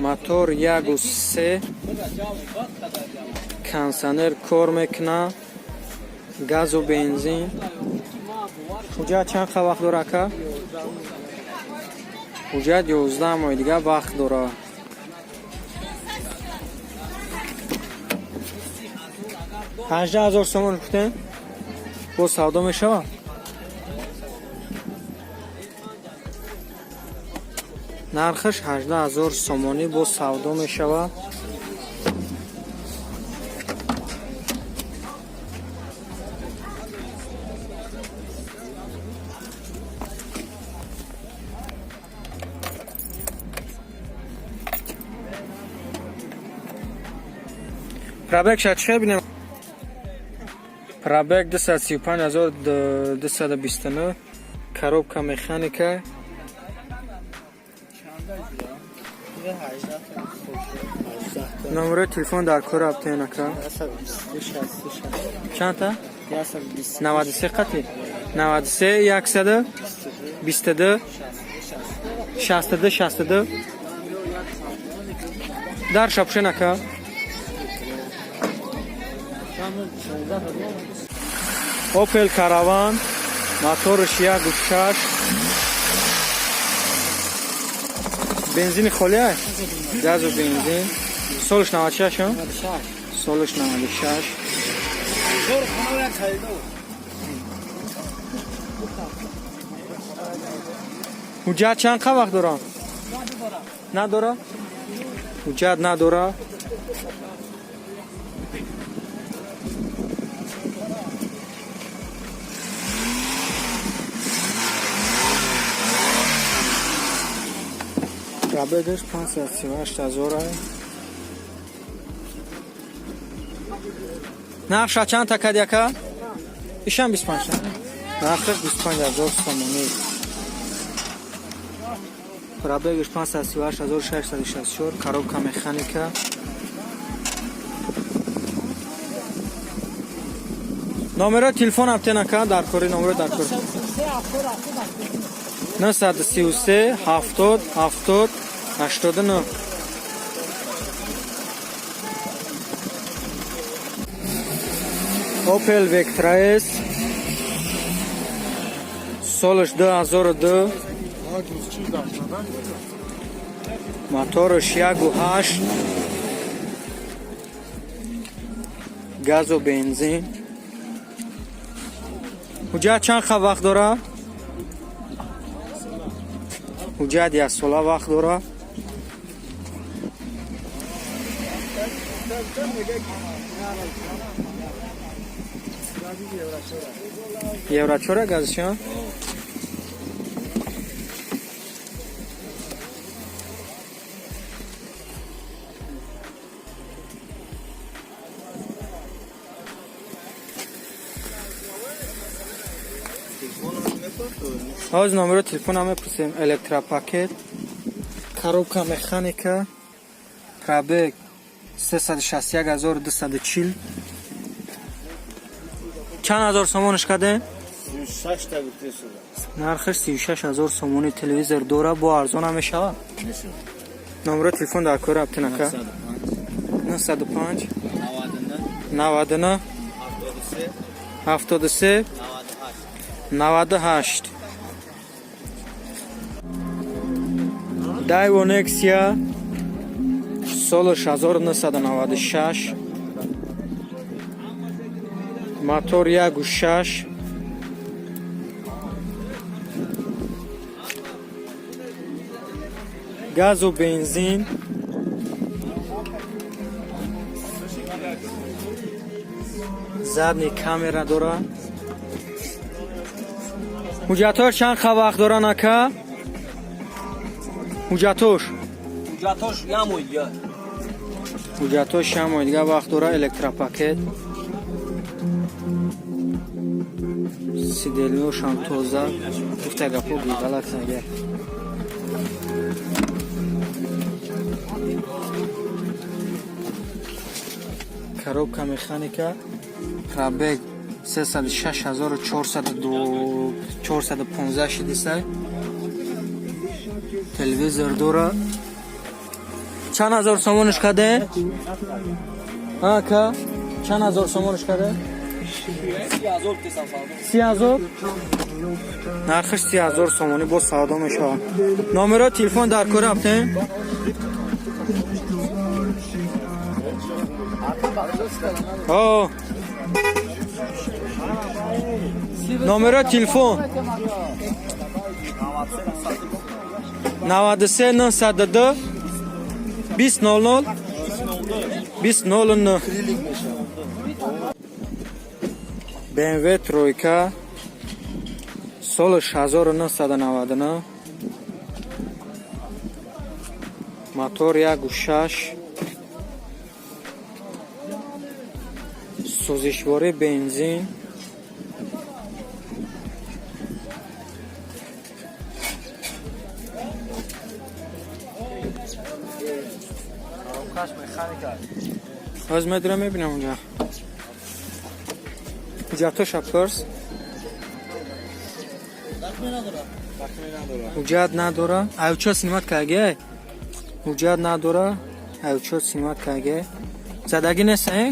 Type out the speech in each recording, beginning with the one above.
Мотор 1,3, кондиционер кор мекунад, газу бензин. Ҳуҷҷат чанд қа вақт дора, ака? Ҳуҷҷат 11 моҳи дига вақт дора. 18 000 сомон гуфтем, боз савдо мешавад. Нархаш 18 000 сомонӣ, боз савдо мешавад. Пробег ша чӣ бинем? Пробег 235 229, коробка механика. Номерои телефон дар кор абтен, ака? Чандта? 93 қати 93 122 62 62. Дар шапшен, ака. Опел Караван, моторш 1,6, бензини холия, газу бензин. Солш 96, солш 96. Ҳуҷҷат чанд қа вақт дорам? Надора, ҳуҷҷат надора. Пробегаш 538 000. Нархша чанд та кади, ака? Ишам 25, нархаш 25 000 сомонӣ. Пробегаш 538 664, коробка механика. Номерои телефон абтен, ака, дар кори номеро дар кори 933 70 70 89. Opel Vectra S, солаш 2002, мотораш 1,8, газу бензин. Ҳуҷҷат чанд ха вақт дора? Ҳуҷҷат як сола вақт дора. Евро чора газшон. Ҳозир номеро телефонам мепурсем. Электропакет, коробка механика, пробег 361240. Чанд ҳазор сомониш кардем? Нархаш 36 000 сомонӣ. Телевизор дора, бо арзон мешавад. Номеро телефон дар кори абтин, ака? 905 99 73 98. Дайво Нексия, солаш 1996, мотор 1,6, газу бензин. Задний камера дора. Ҳуҷҷатҳош чанд қа вақт доран, ака, ҳуҷҷатош? Ҳуҷҷатош як моҳ дига. Ҳуҷҷатош як моҳи дига вақт дора. Электропакет, сиденьешам тоза. Гуфта гапо галат нага. Коробка механика, пробег 306 415 шидисай. Телевизор дора. Чанд ҳазор сомониш каде? Ака, чанд ҳазор сомониш каде? 30 000. Нархиш 30 000 сомонӣ, боз савдо мешавад. Номеро телефон дар кор рафтем? О, номеро телефон 93 902 20 00 20 09. BMW тройка, соли 1999, мотор 1,6, сӯзишворӣ бензин. Ҳоз медурам, мебинам, унҷа ҳуҷҷатоша пурс. Ҳуҷҷат надора. Аючо снимать карге, ҳуҷҷат надора. Аючо снимать карге, задагӣ нест, э?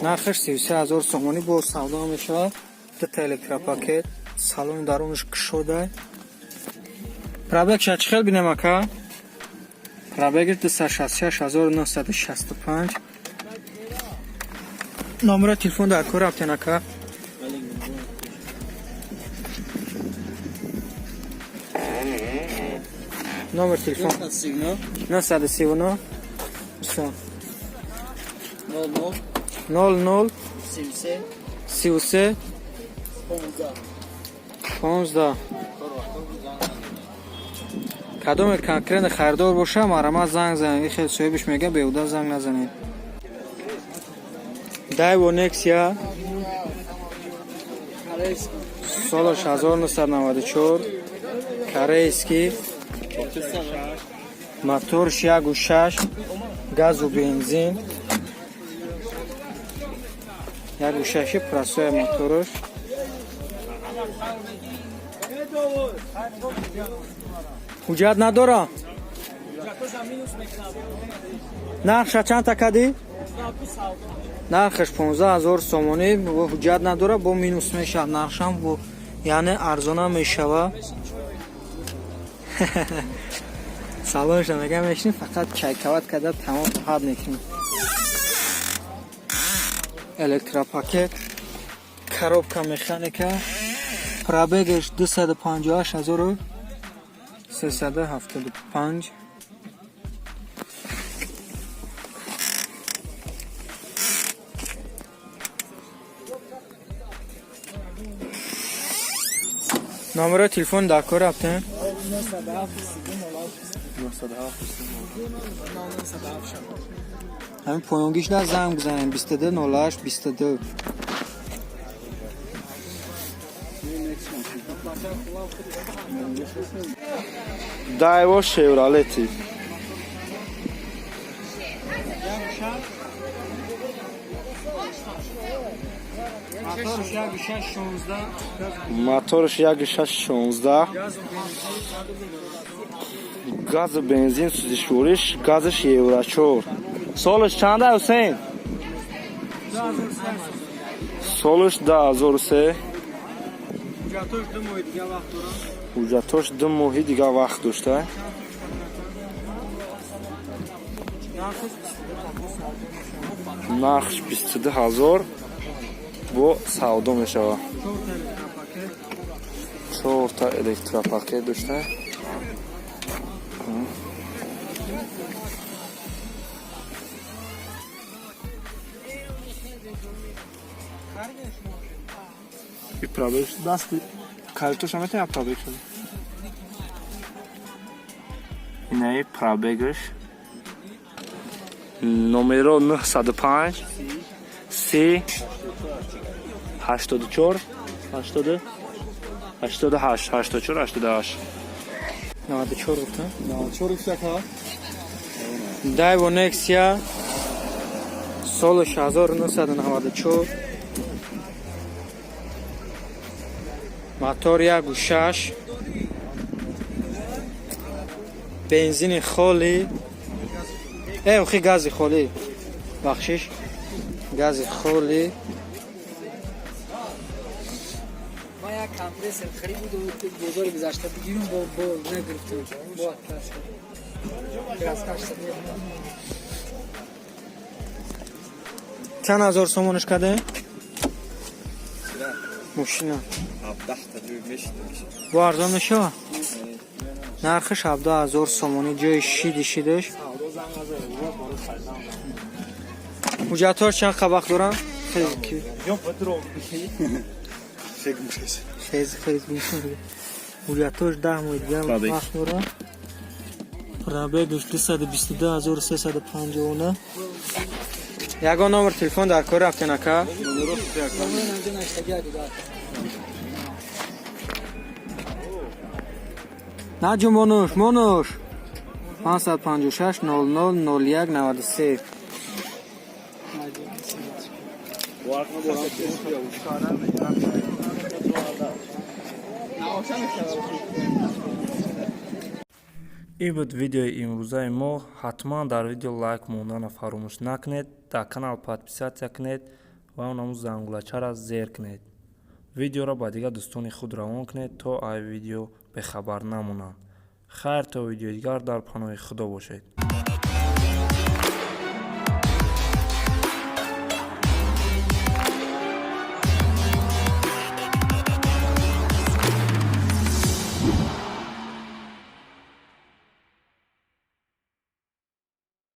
Нархаш 33 000 сомонӣ, бо савдо мешавад. Дута электропакет, салони дарунаш кушода. Пробег ша чӣ хел бинем, ака? Пробег и 266 965. Номера телефон дар кор рафтен, ака? Номер телефон 939 00 33 15. Кадоме конкретно харидор боша, марама занг занед. Хел соҳибиш мега, беҳуда занг назанед. Дайво Нексия, солаш 1994, корейский, моторш 1,6, газу бензин. 1,6-и простой моторш. Ҳуҷҷат надора. Нархша чанд кадӣ? Нархаш 15 000 сомонӣ, ҳуҷҷат надора, бо минус мешавад нархшам, бо яъне арзона мешава. Салонша мега, мешинӣ, фақат чайкават карда, тамом, роҳат мекунӣ. Электропакет, коробка механика, пробег аш 258 375. Номеро телефон дар кор рафтем? Ҳамин поёнгиш на, занг бизанем: 22 08 22. Дайво Шевролети. Моторш 1,6 16. Моторш 1,6 16, газу бензин, сӯзишвориш газаш евро 4. Солаш чанда, Ҳусейн? Солаш 2003. Ҳуҷҷатош 2 моҳи дига вақт дорам. Ҳуҷҷатош 2 моҳи дига вақт дошта. Нархаш Нархш 22 000, бо савдо мешавад. Чорта электропакет дошта. И пробег дасти калитоша метавонӣ пробег шуд. Инаи пробег аш, номеро 905 3 84 80 88 84 88. 94 гуфтам. Дайво Нексия, соли 1994. Мотор 1,6, бензини холӣ, охи гази холӣ, бахшиш, гази холӣ. Ма як компрессор харид буду, бозори гузашта бигирум, бо нагирифтам, бо отказ краскаш. Чанд ҳазор сомонаш кардем мошина? Бо арзон мешава, нархаш 17 000 сомонӣ. Ҷои шиди шидаш. Ҳуҷҷатҳош чанд вақт дорам? Хез хез. Ҳуҷҷатҳош 10 моҳи дигар вақт дорам. Пробегаш 222 359. Ягон номер телефон дар кор рафтен, ака? Наҷу, монуш, монуш. 556 00 01 93. Ин буд видеои имрӯзаи мо. Ҳатман дар видео лайк монданро фаромӯш накунед, дар канал подписаться кунед ва онаму зангулачаро зер кунед. Видеоро ба дигар дӯстони худ равон кунед, то ай видео бехабар намонанд. Хайр, то видеои дигар, дар паноҳи Худо бошед.